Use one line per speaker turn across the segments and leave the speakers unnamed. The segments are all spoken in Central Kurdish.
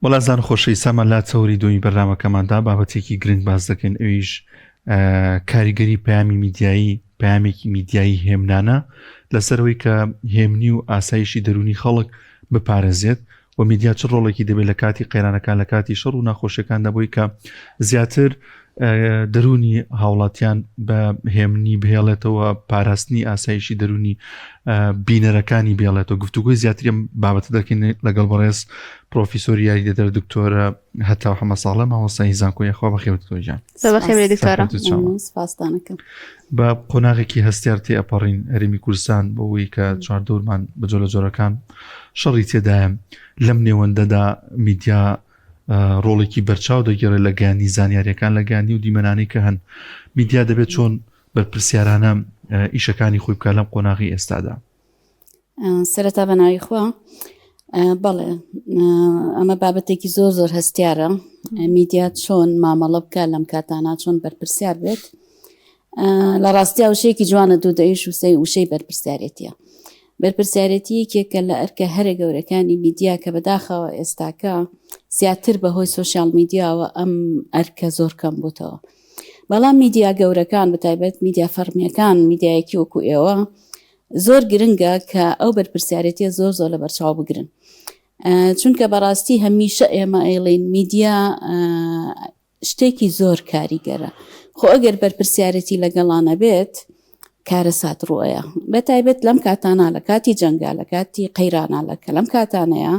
وەڵا زان خۆشەویستانمان لا چەوری دومی بەرنامەکەماندا بابەتێکی گرنگ باس دەکەین ئەویش کاریگەری پەیامی میدیایی پەیامێکی میدیایی هێمنانە لەسەرەوەی کە هێمنی و ئاسایشی دەرونی خەڵک بپارێزێت و میدیا چ ڕۆڵێکی دەبێت لە کاتی قەیرانەکان لە کاتی شەڕ و ناخۆشیەکاندا بۆی کە زیاتر دەرونی هاوڵاتیان بە هێمنی بهێڵێتەوە پاراستنی ئاسایشی دەرونی بینەرەکانی بێڵێتەوە گفتوگۆی زیاتریم بابەتە دەکەین لەگەڵ بەڕێز پرۆفیسۆری یاریدەدەر دکتۆرە هەتا حەمە ساڵە مامۆستای زانکۆی خوا بەخێوتۆجان بە قۆناغێکی هەستیار تێ ئەپەڕین هەرێمی کوردستان بەوەی کە چواردەورمان بە جۆلە جۆرەکان شەڕی تێدایە لەم نێوەندەدا میدیا ڕۆڵێکی بەرچاو دەگێڕێت لە گەیاندنی زانیاریەکان لە گەیاندنی و دیمەنانەی کە هەن میدیا دەبێت چۆن بەرپرسیارانە ئیشەکانی خۆی بکات لەم قۆناغی ئێستادا.
سەرەتا بە ناوی خوا بەڵێ ئەمە بابەتێکی زۆر زۆر هەستیارە میدیا چۆن مامەڵە بکە لەم کاتانە چۆن بەرپرسیار بێت لە ڕاستیا وشەیەکی جوانە دوو دەیش وسەی وشەی بەرپرسیارێتیە بەرپرسیارێتی یەکێکە لە ئەرکە هەرە گەورەکانی میدیا کە بەداخەوە ئێستاکە زیاتر بەهۆی سۆشیال میدیاوە ئەم ئەرکە زۆر کەم بووتەوە. بەڵام میدیا گەورەکان بەتایبەت میدیا فەرمیەکان میدیایەکی وەکو ئێوە زۆر گرنگە کە ئەو بەرپرسیارێتیە زۆر زۆر لە بەرچاو بگرن. چونکە بەڕاستی هەمیشە ئێمە ئەیڵین میدیا شتێکی زۆر کاریگەرە خۆ ئەگەر بەرپرسیارێتی لەگەڵا نەبێت کارەسات ڕوئەیە بە تایبەت لەم کاتانە لە کاتی جەنگا لە کاتی قەیرانە لە کە لەم کاتانەیە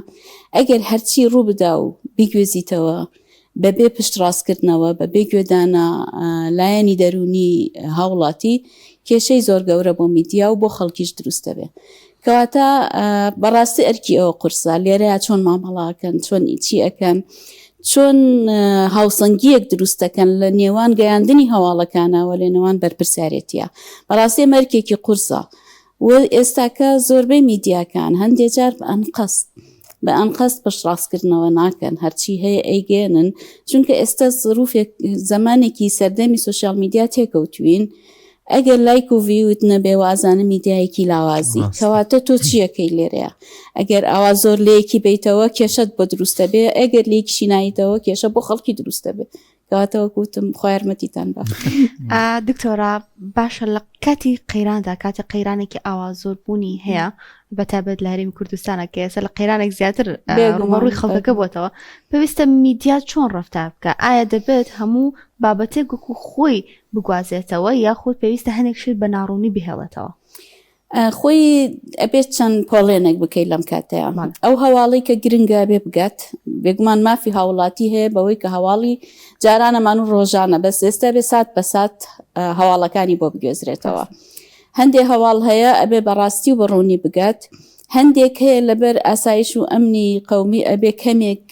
ئەگەر هەرچی ڕوو بدا و بیگوێزیتەوە بەبێ پشتڕاستکردنەوە بەبێ گوێدانە لایەنی دەروونی هاوڵاتی کێشەی زۆر گەورە بۆ میدیا و بۆ خەڵکیش دروست دەبێت کەواتە بەڕاستی ئەرکی ئەوە قورسە لێرەیە چۆن مامەڵاکەن چۆن چی ئەەکەن چۆن هاوسەنگیەک دروست دەکەن لە نێوان گەیاندنی هەواڵەکانەوە لە نێوان بەرپرسیارێتیە بەڕاستی مەرکێکی قورسە و ئێستاکە زۆربەی میدیاکان هەندێک جار بە ئەنقەست بە ئەنقەست پشتڕاستکردنەوە ناکەن هەرچی هەیە ئەیگەێنن چونکە ئێستا زروفێک زمانێکی سەردەمی سوسیال میدیا تێکەوتوین ئەگەر لایک و ڤیوت نەبێ وازانم میدیایەکی لاوازی کەواتە تۆ چیەکەی لێرەیە ئەگەر ئاوا زۆر لەیەکی بیتەوە کێشەت بۆ دروستە بێ ئەگەر لێکیشی نایتەوە کێشە بۆ خەڵکی دروستە بێ کەواتە وەک وتم خوا یارمەتیتان با.
دکتۆرا باشە لە کاتی قەیراندا کاتی قەیرانێکی ئاوا زۆر بوونی هەیە بە تایبەت لە هەرێمی کوردستانە کە ئێستا لە قەیرانێک زیاتر ڕووبەڕووی خەڵکەکە بۆتەوە پێویستە میدیا چۆن ڕەفتار بکە ئایا دەبێت هەموو بابەتێک وەکو خۆی بگوازێتەوە یاخود پێویستە هەنێک شت بە ناڕوونی بهێڵێتەوە؟
خۆی ئەبێت چەند پۆڵێنێک بکەیت لەم کاتەیە ئەو هەواڵی کە گرنگە بێ بگات بێگومان مافی هاوڵاتی هەیە بەوەی کە هەواڵی جارانەمان و ڕۆژانە بەس ئێستا بێ سات بە سات هەواڵەکانی بۆ بگوێزرێتەوە هەندێ هەواڵ هەیە ئەبێ بەڕاستی و بەڕوونی بگات هەندێک هەیە لەبەر ئاسایش و ئەمنی قەومی ئەبێ کەمێک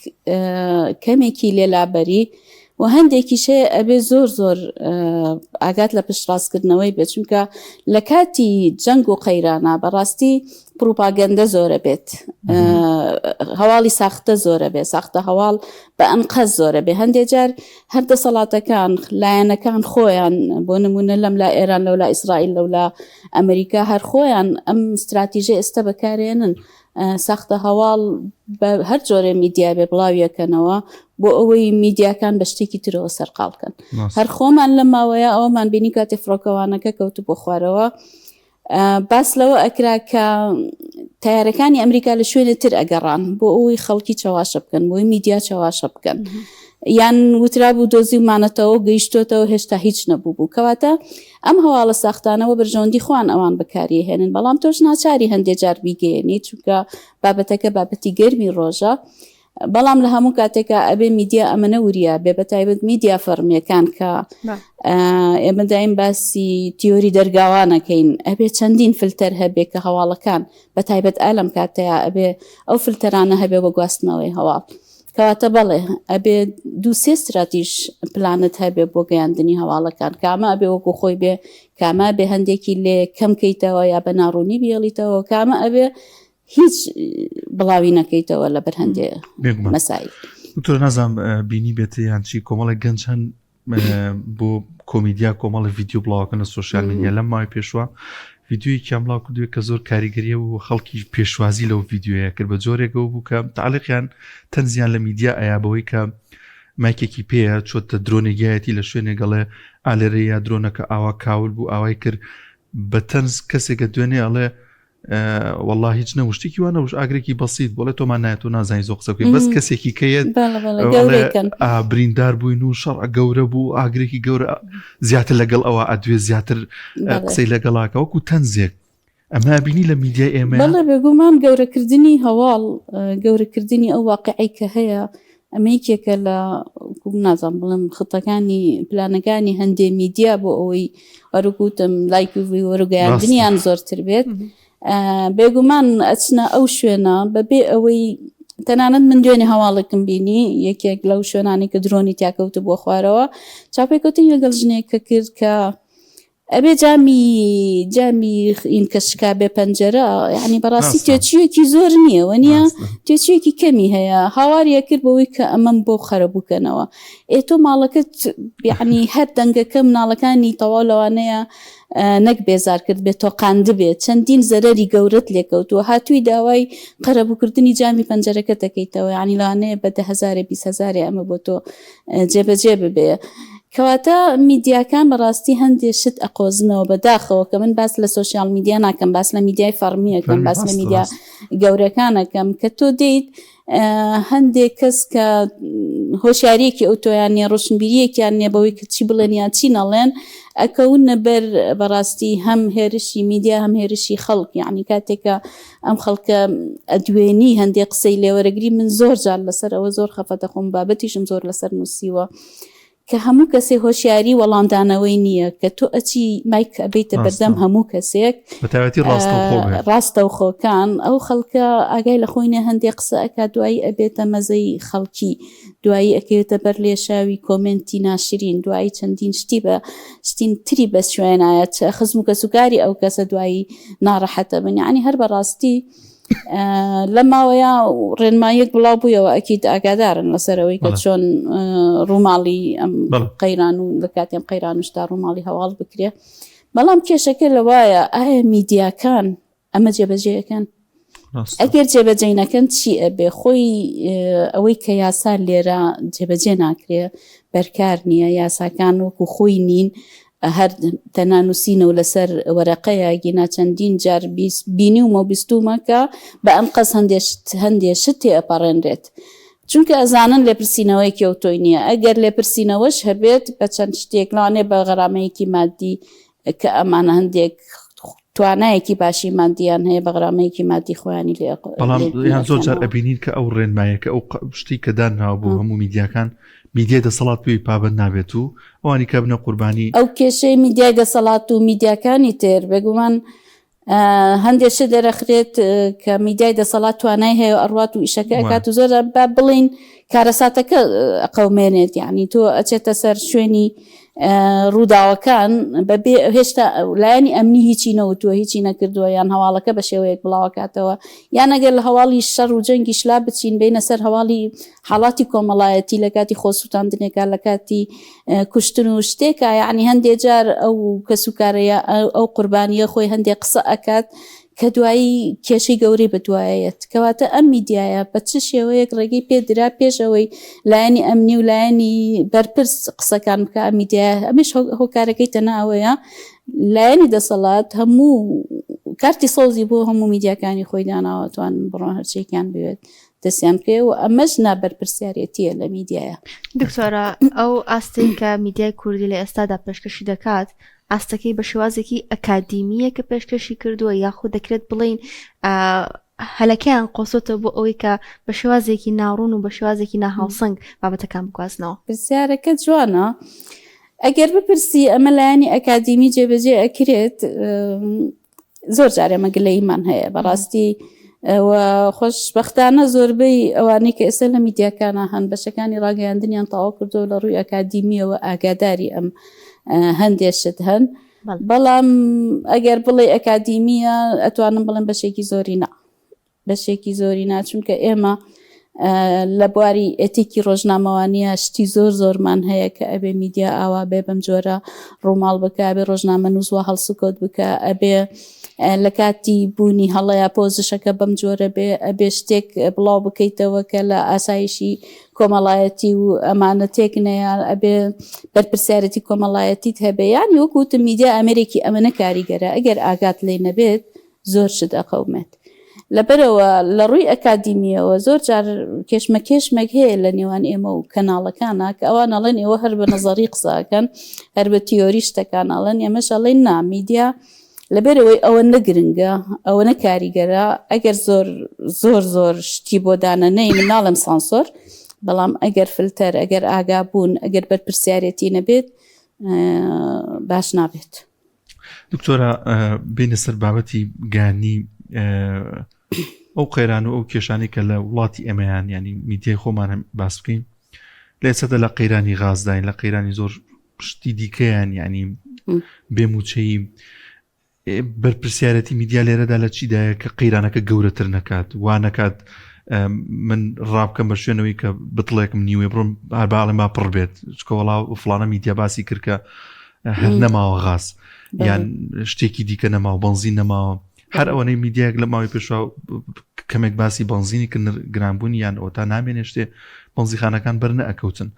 کەمێکی لێلابەری و هەندێکیش هەیە ئەبێ زۆر زۆر ئاگات لە پشتڕاستکردنەوەی بێت چونکە لە کاتی جەنگ و قەیرانە بەڕاستی پروپاگەندە زۆرە بێت هەواڵی ساختە زۆرە بێ ساختە هەواڵ بە ئەنقەست زۆرە بێ هەندێک جار هەر دەسەڵاتەکان لایەنەکان خۆیان بۆ نمونە لەم لا ئێران لەولا ئیسرائیل لەولا ئەمریکا هەر خۆیان ئەم استراتیژە ئێستا بەکارێنن ساختە هەواڵ بە هەر جۆرە میدیا بێ بڵاویەکەنەوە بۆ ئەوەی میدیاکان بە شتێکی ترەوە سەرقاڵکەن هەر خۆمان لە ماوەیە ئەومان بینی کاتێ فڕۆکەوانەکە کەوت بۆ خوارەوە باس لەوە ئەکرا کە تیارەکانی ئەمریکا لە شوێنێ تر ئەگەڕان بۆ ئەوەی خەڵکی چەواشە بکەن بۆی میدیا چەواشە بکەن یان وترابوو دۆزیومانەتەوە گەیشتۆتەوە هێشتا هیچ نەبوو بوو کەواتە ئەم هەواڵە ساختانەوە بەرژەوەندی خوان ئەوان بەکاری هێنن بەڵام تۆش ناچاری هەندێ جار بیگەیەنی چونکە بابەتەکە بابەتی گەرمی ڕۆژە بەڵام لە هەموو کاتێکا ئەبێ میدیا ئەمەنە وریا بێ بە تایبەت میدیا فەرمیەکان کە ئێمە دایم باسی تیۆری دەرگاوانەکەین ئەبێ چەندین فلتەر هەبێ کە هەواڵەکان بە تایبەت ئالەم کاتەیە ئەبێ ئەو فلتەرانە هەبێ بۆ گواستنەوەی هەواڵ کەواتە بەڵێ ئەبێ دووسێ ستراتیژ پلانت هەبێ بۆ گەیاندنی هەواڵەکان کامە ئەبێ وەکو خۆی بێ کامە بێ هەندێکی لێ کەم کەیتەوە یا بە ناڕوونی بێڵیتەوە کامە ئەبێ هیچ بڵاوی نەکەیتەوە لەبەر هەندێ مەسایل.
دکتۆر نازانم بینی بێت یان چی کۆمەڵێک گەنج هەن بۆ کۆمیدیا کۆمەڵی ڤیددیو بڵاوکەن لە سوۆسیال میدیا لەم ماوەی پێشوە ڤیدیۆیەکیان بڵاو کردووە کە زۆر کاریگەریە و خەڵکی پێشوازی لەو ڤیدیۆیە کرد بە جۆرێکەوە بوو کە تعلیقیان تەنزیان لە میدیا ئەیا بەوەی کە مایکێکی پێیە چۆتە درۆنێگایەتی لە شوێنێک گەڵێ ئالێرە یا درۆنەکە ئاوا کاول بوو ئاوای کرد بە تەنز کەسێکە دوێنێ ئەڵێ والله هیچ نەبوو شتێکی وانە وش ئاگرێکی بەسییت بۆڵێ تۆمان نایەت و نازانانی زۆ قسە بکەین بەس کەسێکی کەیەت بریندار بووین و شەڕ گەورە بوو ئاگرێکی گەورە زیاتر لەگەڵ ئەوە ئەدوێ زیاتر قسەی لەگەڵاکە وەکو تەنزێک ئەمە بینی لە میدیای ئێمە
بەڵێ بێگومان گەورەکردنی هەواڵ گەورەکردنی ئەو واقعی کە هەیە ئەمە یەکێکە لە نازانم بڵێم خطەکانی پلانەکانی هەندێ میدیا بۆ ئەوەی وەرگوتم لایک و وەرگەیاندنیان زۆرتر بێت بێگومان ئەچنە ئەو شوێنە بەبێ ئەوەی تەنانەت من دوێنێ هەواڵێکم بینی یەکێک لەو شوێنانی کە درۆنی تیاکەوت بۆ خوارەوە چاپێکەوتنی لەگەڵ ژنێک کە کرد کە ئەبێ جامی جامی ئین کە شکا بێ پەنجەرە یعنی بەڕاستی تێچوویەکی زۆر نییە وە نییە تێچوویەکی کەمی هەیە هاواریە کرد بەوەی کە ئەمەم بۆ خەرەبووکەنەوە ئێ تۆ ماڵەکەت یعنی هەر دەنگەکە مناڵەکانی تەواو لەوانەیە نەک بێزار کرد بێت تۆقاند بێت چەندین زەرەری گەورەت لێکەوتووە هاتووی داوای قەرەبووکردنی جامی پەنجەرەکە دەکەیتەوە یعنی لەوانەیە بە 10 هزارێ 20 هزارێ ئەمە بۆ تۆ جێبەجێ ببێ. کەواتە میدیاکان بەڕاستی هەندێ شت ئەقۆزنەوە بەداخەوە کە من باس لە سۆشیال میدیا ناکەم باس لە میدیای فەڕمیەکەم باس لە میدیا گەورەکانەکەم کە تۆ دێیت هەندێک کەس کە هۆشیاریەکی ئەو تۆیان نیە ڕۆشنبیریەکیان نیە بەوەی کە چی بڵێن یان چی نەڵێن ئەکەونە بەر بەڕاستی هەم هێرشی میدیا هەم هێرشی خەڵک یعنی کاتێکە ئەم خەڵکە ئەدوێنی هەندێک قسەی لێوەرەگری من زۆر جار لەسەر ئەوە زۆر خەفەت دەخۆم بابەتیشم زۆر لەسەر نووسیوە کە هەموو کەسێ هۆشیاری وەڵامدانەوەی نییە کە تۆ ئەچی مایک ئەبیتە بەردەم هەموو کەسێک
بەتایبەتی ڕاستەوخۆ
ڕاستەوخۆکان ئەو خەڵکە ئاگای لە خۆی نیە هەندێک قسە ئەکات دوایی ئەبێتە مەزەی خەڵکی دوایی ئەکەوێتە بەر لێشاوی کۆمێنتی ناشرین دوایی چەندین شتی بە شتین تری بە شوێنایە چ خزم و کەسوکاری ئەو کەسە دوایی ناڕەحەتە بن یعنی هەر بەڕاستی لە ماوەیە ڕێنماییەک بڵاو بوویەوە ئەکید ئاگادارن لەسەرەوەی کە چۆن ڕووماڵی ئەم قەیران و لە کاتێم قەیرانشدا ڕووماڵی هەواڵ بکرێ بەڵام کێشەکە لەوایە ئایا میدیاکان ئەمە جێبەجێەکەن ئەگەر جێبەجێ نەکەن چی ئەبێ خۆی ئەوەی کە یاسا لێرە جێبەجێ ناکرێ بەرکار نییە یاساکان وەکو خۆی نین هەر تەنها نووسینە و لەسەر وەرەقەیە گینا چەندین جار بینیومە و بیستومە کە بە ئەنقەست هەندێ شت تێئەپەڕێنرێت چونکە ئەزانن لێپرسینەوەیەکی ئەوتۆی نییە ئەگەر لێپرسینەوەش هەبێت بە چەند شتێک لەوانەیە بە غەرامەیەکی مادی کە ئەمانە هەندێک توانایەکی باشی مادیان هەیە بە غرامەیەکی مادی خۆیانی لێ
بەڵام یان زۆر جار ئەبینین کە ئەو ڕێنمایە کە ئەو شتی کە دانراوە بۆ هەموو میدیاکان میدیای دەسەڵات پێی پابەند نابێت و ئەوانی کە بنە قوربانی
ئەو کێشەی میدیای دەسەڵات و میدیاکانی تر بێگومان هەندێک شت دەرەخرێت کە میدیای دەسەڵات توانای هەیە ئەڕوات و ئیشەکە ئەکات و زۆر با بڵین کارەساتەکە ئەقەومێنێت یعنی تۆ ئەچێتە سەر شوێنی ڕووداوەکان بەبێ هێشتا لایەنی ئەمنی هیچی نەوتووە هیچی نەکردووە یان هەواڵەکە بە شێوەیەک بڵاوەکاتەوە یان ئەگەر لە هەواڵی شەڕ و جەنگیش لا بچین بینە سەر هەواڵی حاڵاتی کۆمەڵایەتی لە کاتی خۆسووتاندنێکا لە کاتی کوشتن و شتێکا یعنی هەندێ جار ئەو کەسوکارەیە ئەو قوربانیە خۆی هەندێک قسە ئەکات کە دوایی کێشەی گەورەی بەدوایەت کەواتە ئەم میدیایە بە چ شێوەیەک ڕێگەی پێ درا پێش ئەوەی لایەنی ئەمنی و لایەنی بەرپرس قسەکان بکە ئەم میدیایە ئەمیش هۆکارەکەی تەنها ئەوەیە لایەنی دەسەڵات هەموو کارتی سەوزی بۆ هەموو میدیاکانی خۆی داناوە توان بڕۆن هەرچێکیان بوێت دەستیان بکەوێ و ئەمەش نابەرپرسیارێتیە لە میدیایە.
دکتۆرە ئەو ئاستەی کە میدیای کوردی لە ئێستادا پێشکەشی دەکات ئاستەکەی بە شێوازێکی ئەکادیمییە کە پێشکەشی کردووە یاخود دەکرێت بڵێین هەلەکەیان قۆستۆتەوە بۆ ئەوەی کە بە شێوازێکی ناڕوون و بە شێوازێکی ناهاوسەنگ بابەتەکان بگوازنەوە؟
پرسیارەکە جوانە. ئەگەر بپرسی ئەمە لایەنی ئەکادیمی جێبەجێ ئەکرێت زۆر جار ئێمە گلەییمان هەیە بەڕاستی خۆشببختانە زۆربەی ئەوانەی کە ئێستا لە میدیاکانە هەن بەشەکانی ڕاگەیاندنیان تەواو کردو لە ڕووی ئەکادیمیەوە ئاگاداری ئەم هەندێ شت هەن بەڵام ئەگەر بڵێ ئەکادیمیە ئەتوانم بڵێم بەشێکی زۆری نا بەشێکی زۆری نا چونکە ئێمە لە بواری ئێتیکی ڕۆژنامەوانیە شتی زۆر زۆرمان هەیە کە ئەبێ میدیا ئاوا بێ بەم جۆرە ڕووماڵ بکە ئەبێ ڕۆژنامەنووس وا هەڵسوکەوت بکە ئەبێ لە کاتی بوونی هەڵەیە پۆزشەکە بەم جۆرە بێ ئەبێ شتێک بڵاو بکەیتەوە کە لە ئاسایشی کۆمەڵایەتی و ئەمانە تێک نەیە ئەبێ بەرپرسیارەتی کۆمەڵایەتیت هەبێ یانی وەکو وتم میدیا ئامێرێکی ئەمەنە کاریگەرە ئەگەر ئاگات لێ نەبێت زۆر شت ئەقەومێت. لەبەرئەوە لە ڕووی ئەکادیمییەوە زۆر جار کێشمەکێشمێک هەیە لە نێوان ئێمە و کەناڵەکانا کە ئەوان ئەڵێن ئێوە هەر بە نەزەری قسە ئەکەن، هەر بە تیۆری شتەکان ئەڵێن، ئێمەش ئەڵێین نا میدیا لەبەرئەوەی ئەوەندە گرنگە، ئەوەنە کاریگەرە، ئەگەر زۆر زۆر زۆر شتی بۆ دانەنێی، من ناڵێم سانسۆر، بەڵام ئەگەر فلتەر، ئەگەر ئاگابوون، ئەگەر بەرپرسیارێتی نەبێت باش نابێت.
دکتۆرە بینە سەر بابەتی گانی ئەو قەیران و ئەو کێشانی کە لە وڵاتی ئێمەیان ینی میدیای خۆمان باس بکەین لە ئێستادا لە قەیرانی غازداین لە قەیرانی زۆر شتی دیکەیان ینی بێموچەی بەرپرسیارەتی میدیا لێرەدا لە چیدایە کە قەیرانەکە گەورەتر نەکات وا نەکات من ڕابکەم بە شوێنەوەی کە بتڵێکم نیوێ بڕم هەر باڵێ ما پڕ بێت چکەوەڵا فلانە میدیا باسی کردکە هەر نەماوە غاز یان شتێکی دیکە نەماوە بنزین نەماوە هەر ئەوەنەی میدیایەک لە ماوەی پێشوا کەمێک باسی بنزینی کرد گرانبوونی یان ئەوە تا نامێنێ شتێ بنزیخانەکان بەر نەئەکەوتن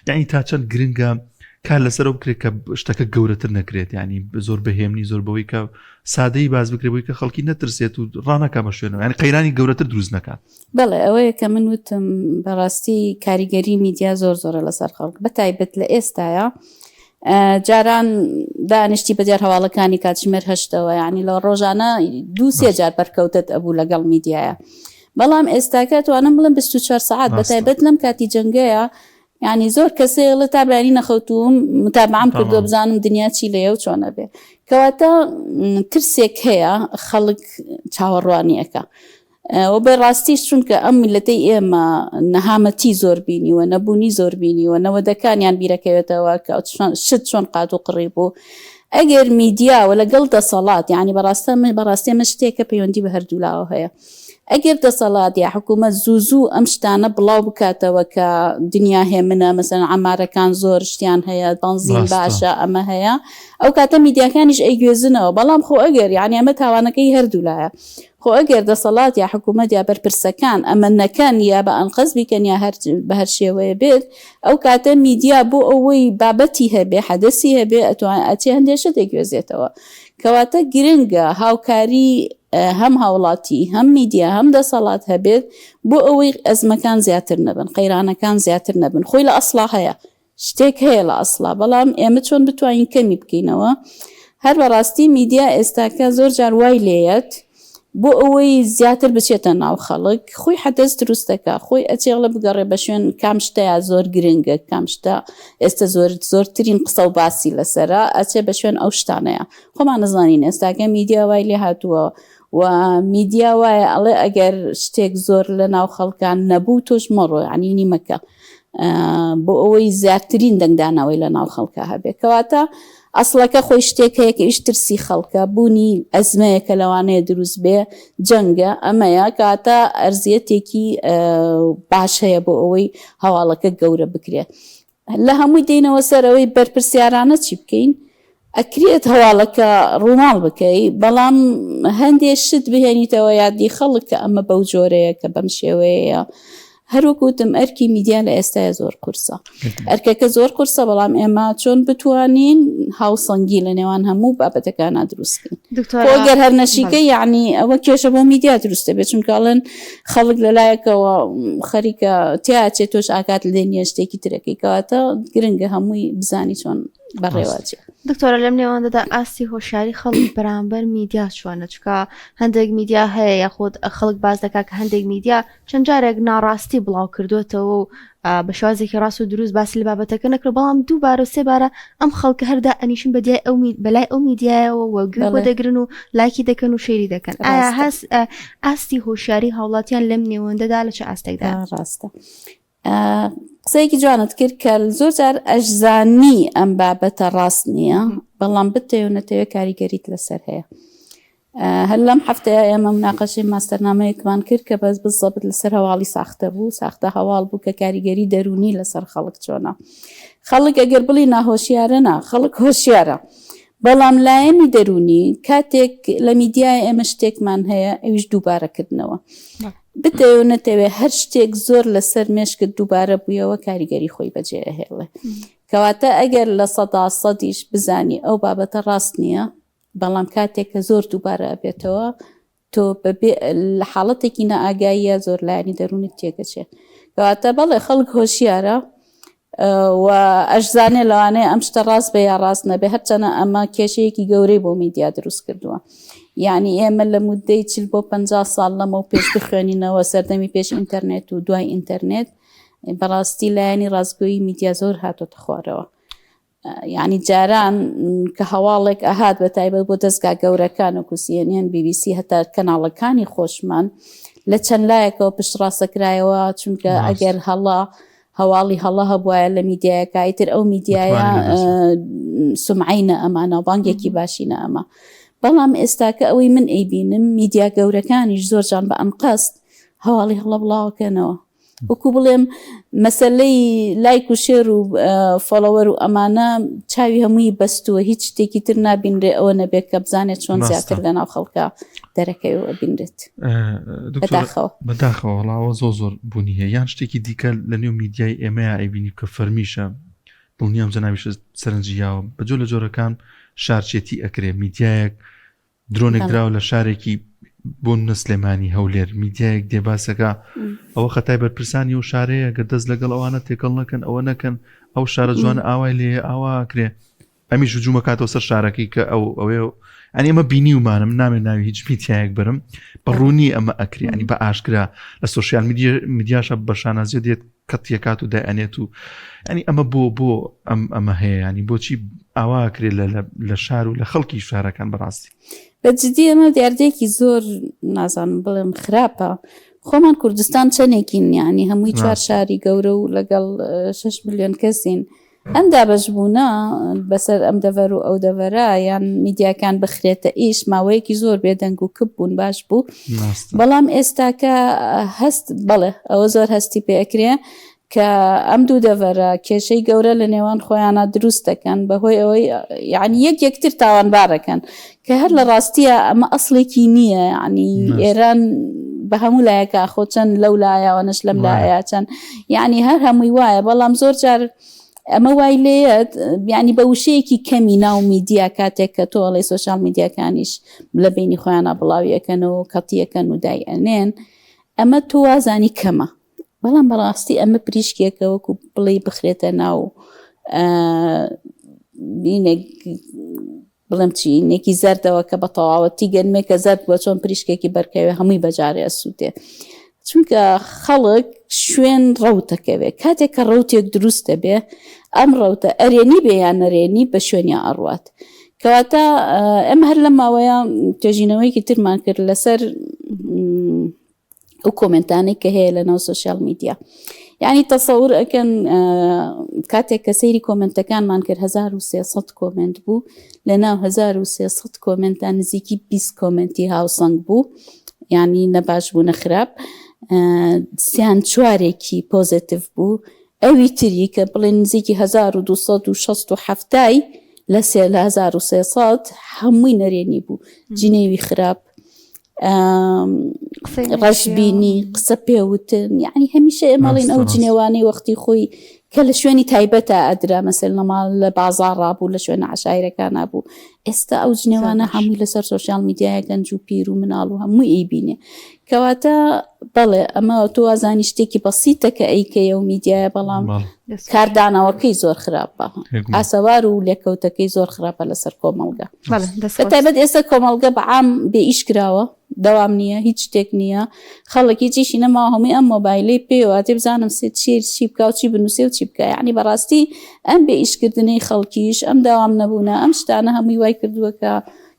یعنی تا چەند گرنگە کار لەسەر بکرێت کە شتەکە گەورەتر نەکرێت ینی زۆر بەهێمنی زۆر بەوەی کە سادەی باز بکرێت بۆی کە خەڵکی نەترسێت و ڕانەکە بە شوێنەوە ینی قەیرانی گەورەتر دروست نەکات
بەڵێ ئەوەیە کە من وتم بەڕاستی کاریگەری میدیا زۆر زۆرە لەسەر خەڵک بە تایبەت لە ئێستاە جاران دانیشتی بە دیار هەواڵەکانی کاتژمێر هەشتەوە یعنی لە ڕۆژانە دوو سێ جار بەرکەوتت ئەبوو لەگەڵ میدیایە بەڵام ئێستاکە توانم بڵێم 24 سەعات بە تایبەت لەم کاتی جەنگەیە یعنی زۆر کەسێ ڵێ تا بەیانی نەخەوتووم متابعەم کردووە بزانم دنیا چی لێیە و چۆنە بێ کەواتە ترسێک هەیە خەڵک چاوەڕوانی ئەکا و بە ڕاستیش چونکە ئەم میللەتەی ئێمە نەهامەتی زۆر بینیوە، نەبوونی زۆر بینیوە، نەوەدەکانیان بیرەکەوێتەوە کە شت چۆن قات و قڕی بوو. ئەگەر میدیا و لەگەڵ دەسەڵات یانی بەڕاستە من بەڕاستی ئەمە شتێکە پەیوەندی بە هەردوولاوە هەیە. ئەگەر دەسەڵات یا حکوومەت زوو زوو ئەم شتانە بڵاو بکاتەوە کە دنیا هێمنە مەسەلەن عەمارەکان زۆر شتیان هەیە بەنزین باشە ئەمە هەیە ئەو کاتە میدیاکانیش ئەیگوێزنەوە بەڵام خۆ ئەگەر یانی ئەمە تاوانەکەی هەردوولایە خۆ ئەگەر دەسەڵات یا حکوومەت یا بەرپرسەکان ئەمە نەکەن یا بە ئەنقەست بیکەن یا هەر بە هەر شێوەیە بێت ئەو کاتە میدیا بۆ ئەوەی بابەتی هەبێ حەدەسی هەبێ ئەتوان ئەچێ هەندێ شت ئەگوێزێتەوە کەواتە گرنگە هاوکاری هەم هاوڵاتی هەم میدیا هەم دەسەڵات هەبێت بۆ ئەوەی ئەزمەکان زیاتر نەبن قەیرانەکان زیاتر نەبن خۆی لە ئەسڵا هەیە شتێک هەیە لە ئەسڵا بەڵام ئێمە چۆن بتوانین کەمی بکەینەوە هەر بەڕاستی میدیا ئێستاکە زۆر جار وای لێیەت بۆ ئەوەی زیاتر بچێتە ناو خەڵک خۆی حەدەس دروست دەکا خۆی ئەچێڵە بگەڕێ بە شوێن کام شتەیە زۆر گرنگە کام شتە ئێستا زۆر زۆرترین قسە و باسی لەسرە ئەچێ بە شوێن ئەو شتانەیە خۆمان نەزانین ئێستاکە میدیا وای لێ هاتووە و میدیا وایە ئەڵێ ئەگەر شتێک زۆر لە ناو خەڵکان نەبوو تۆش مەڕۆ یعنی مەکە بۆ ئەوەی زیاترین دەنگدانەوەی لە ناو خەڵکە هەبێ کەواتە ئەسڵەکە خۆی شتێک هەیە کە ئیش ترسی خەڵکە بوونی ئەزمەیە کە لەوانەیە دروست بێ جەنگە ئەمەیە کاتە ئەرزیەتێکی باش هەیە بۆ ئەوەی هەواڵەکە گەورە بکرێت لە هەمووی دێینەوە سەر ئەوەی بەرپرسیارانە چی بکەین، ئەکرێت هەواڵەکە ڕووماڵ بکەی، بەڵام هەندێ شت بهێنیتەوە یادی خەڵک کە ئەمە بەو جۆرەیە کە بەم شێوەیەیە. هەروەک وتم ئەرکی میدیا لە ئێستایا زۆر قورسە. ئەرکەکە زۆر قورسە بەڵام ئێمە چۆن بتوانین هاوسەنگی لە نێوان هەموو بابەتەکانا دروست بکەین. خۆ گەر هەر نەشیکەی یەعنی ئەوە کێشە بۆ میدیا دروست دەبێت چونکە ئەڵێن خەڵک لەلایەکەوە خەریکە تیاچێت تۆش ئاگات لێ نییە شتێکی ترەکەی کەواتە گرنگە هەمووی بزانی چۆن بەڕێوەچێ.
دکتۆرە لەم نێوەندەدا ئاستی هۆشیاری خەڵک بەرامبەر میدیا چۆنە چونکە هەندێک میدیا هەیە یاخود خەڵک باس دەکات کە هەندێک میدیا چەند جارێک ناڕاستی بڵاو کردوێتەوە و بە شێوازێکی ڕاست و دروست باسی لە بابەتەکە نەکرد بەڵام دووبارە و سێبارە ئەم خەڵکە هەردا ئەنیشن بە دیای ئەو بەلای ئەو میدیایەوە و گوێ بۆ دەگرن و لایکی دەکەن و شێری دەکەن ئایا هەست ئاستی هۆشیاری هاوڵاتیان لەم نێوەندەدا لە چ ئاستێکدا
ڕاستە قسەیەکی جوانت کرد کە زۆر جار ئەشزانی ئەم بابەتە ڕاست نییە بەڵام بتەوێ نەتەوێ کاریگەریت لەسەر هەیە. هەر لەم هەفتەیە ئێمە مناقەشەی ماستەرنامەیەکمان کرد کە بەس بزەبت لەسەر هەواڵی ساختە بوو، ساختە هەواڵ بوو کە کاریگەری دەروونی لەسەر خەڵک چۆنە. خەڵک ئەگەر بڵی ناهۆشیارە نا، خەڵک هۆشیارە. بەڵام لایەنی دەروونی کاتێک لە میدیای ئێمە شتێکمان هەیە ئەویش دووبارەکردنەوە. بتەوێ و نەتەوێ هەر شتێک زۆر لەسەر مێشکت دووبارە بوویەوە کاریگەری خۆی بەجێ ئەهێڵێ. کەواتە ئەگەر لە سەدا سەدیش بزانی ئەو بابەتە ڕاست نییە، بەڵام کاتێک کە زۆر دووبارە ئەبێتەوە تۆ بەبێ لە حاڵەتێکی نائاگاییە زۆر لایەنی دەروونت تێگەچێ کەواتە بەڵێ خەڵک هۆشیارە و ئەشزانێ لەوانەیە ئەم شتە ڕاست بێ یا ڕاست نەبێ هەرچەنە ئەمە کێشەیەکی گەورەی بۆ میدیا دروست کردووە یعنی ئێمە لە مدەی چل بۆ پ ساڵ لەمە و پێش بخوێنینەوە سەردەمی پێش ئینتەرنێت و دوای ئینتەرنێت بەڕاستی لایەنی ڕاستگۆیی میدیا زۆر هاتۆتە خوارەوە یانی جاران کە هەواڵێک ئەهات بە تایبەت بۆ دەستگا گەورەکان وەکو CNN، BBC هەتا کەناڵەکانی خۆشمان لە چەند لایەکەوە پشتڕاستەکرایەوە چونکە ئەگەر هەڵە هەواڵی هەڵە هەبواە لە میدیایەکە ئیتر ئەو میدیایە سمعەی نەئەما ناوبانگێکی باشی نەئەما بەڵام ئێستاکە ئەوەی من ئەیبینم میدیا گەورەکانیش زۆر جان بە ئەنقەست هەواڵی هەڵە بڵاوەکەنەوە وەکو بڵێم مەسەلەی لایک و share و follower و ئەمانە چاوی هەمووی بەستووە هیچ شتێکی تر نابینرێ ئەوە نەبێت کە بزانێت چۆن زیاتر لە ناو خەڵکە دەرەکەی و ئەبینرێت
بەداخەوە بەداخەوە وەڵاوە زۆر زۆر بوونی هەیە یان شتێکی دیکە لە نێو میدیای ئێمەیا ئەیبینی کە فەرمیشە دڵنیام جەنابیشت سەرنجی یاوە بە جۆر لە جۆرەکان شارچێتی ئەکرێ میدیایەک درۆنێک دراوە لە شارێکی بۆ نە سلێمانی هەولێر میدیایەک دێ باسەکە ئەوە خەتای بەرپرسانی و شارەیە گەر دەست لەگەڵ ئەوانە تێکەڵ نەکەن ئەوە نەکەن ئەو شارە جوانە ئاوای لێ ئاوا کرێ ئەمیش هجوومەکاتەوە سەر شارەکەی کە ئەو ئەوێ ئەنی ئەمە بینیومانم نامێ ناوی هیچ میدیایەک برم بە ڕوونی ئەمە ئەکری ینی بە ئاشکرا لە سوسیال میدیاشە بە شانازیە دێت کەتیەکات و دایئەنێت و ینی ئەمە بۆ بۆ ئەم ئەمە هەیە ینی بۆچی ئاوا کرێت لە شار و لە خەڵکی شارەکان بەڕاستی
بە جدی ئەمە دیاردەیەکی زۆر نازانم بڵێم خراپە خۆمان کوردستان چەندێکین یعنی هەمووی چوار شاری گەورە و لەگەڵ 6 میلیۆن کەسین ئەم دابەشبوونە بەسەر ئەم دەڤەر و ئەو دەڤەرە یان میدیاکان بخرێتە ئیش ماوەیەکی زۆر بێدەنگ و کپ بوون باش بوو بەڵام ئێستاکە هەست بەڵێ ئەوە زۆر هەستی پێکرێ کە ئەم دوو دەڤەرە کێشەی گەورە لە نێوان خۆیانە دروست دەکەن بەهۆی ئەوەی یعنی یەک یەکتر تاوانبارەکەن کە هەر لە ڕاستیە ئەمە ئەسڵێکی نییە یعنی ئێران بە هەموو لایەکە خۆ چەند لەو لایەوەنش لەم لایە چەند یعنی هەر هەمووی وایە بەڵام زۆر جار ئەمە وای لێیەت یعنی بە وشەیەکی کەمی ناو میدیا کاتێک کە تۆ ئەڵێ سۆشیال میدیاکانیش لە بینی خۆیانە بڵاویەکەنەوە کەتیەکەن و دای ئەنێن ئەمە تۆ وازانی کەمە بەڵام بەڕاستی ئەمە پریشکێکە وەکو بڵێ بخرێتە ناو بینێک بڵێم چی نێکی زەردەوە کە بە تەواوەتی گەنمێکە زەرد بووە چۆن پریشکێکی بەرکەوێ هەمووی بەجارێ ئەسووتێ چونکە خەڵک شوێن ڕەوتەکەوێ کاتێک کە ڕەوتێک دروست دەبێ ئەم ڕەوتە ئەرێنی بێ یان نەرێنی بە شوێنیا ئەڕوات کەواتە ئێمە هەر لەم ماوەیە توێژینەوەیەکی ترمان کرد لەسەر ئەو کۆمێنتانەی کە هەیە لە ناو سۆشیال میدیا یعنی تەسەور ئەکەن کاتێک کە سەیری کۆمنتەکانمان کرد 1300 کۆمنت بوو لە ناو 1300 کۆمنتا نزیکی 20 کۆمنتی هاوسەنگ بوو یعنی نەباش بوو نەخراپ سیان چوارێکی پۆزیتیڤ بوو ئەوی تری کە بڵێ نزیکی 1267 لە سێ لە 1300 هەمووی نەرێنی بوو جنێوی خراپ ڕەشبینی قسە پێوتن یعنی هەمیشە ئێمەڵین ئەو جنێوانەی وەختی خۆی کە لە شوێنی تایبەتە ئەدرا مەسەل لە ماڵ لە بازار ڕابوو لە شوێنە عشایرەکان بوو ئێستا ئەو جنێوانە هەمووی لەسەر سۆشیال میدیایە گەنج و پیر و مناڵ و هەمووی ئەیبینێ کەواتە بەڵێ ئەمە تۆ وازانی شتێکی بەسیتە کە ئەیکەیە و میدیایە بەڵام کاردانەوەکەی زۆر خراپە ئاسەوار و لێکەوتەکەی زۆر خراپە لەسەر کۆمەڵگە بە تایبەت ئێستا کۆمەڵگە بە عام بێ ئیش کراوە دەوام نییە هیچ شتێک نییە خەڵک هیچیشی نەماوە هەمووی ئەم مۆبایلەی پێوە تێ بزانم سێ چی چی بکا و چی بنووسێ و چی بکا یعنی بەڕاستی ئەم بێ ئیشکردنەی خەڵکیش ئەم داوام نەبوونە ئەم شتانە هەمووی وای کردووە کە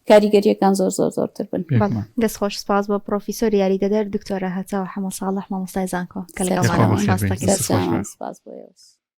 کاریگەریەکان زۆر زۆر زۆرتر بن.
دەست خۆش سپاس بۆ پرۆفیسۆری یاریدەدەر دکتۆرە هەتاو حەمە ساڵح مامۆستای زانکۆ کە لەگەڵمان
بوون.
سپاس دەکەین.
سپاس بۆ ئێوەش.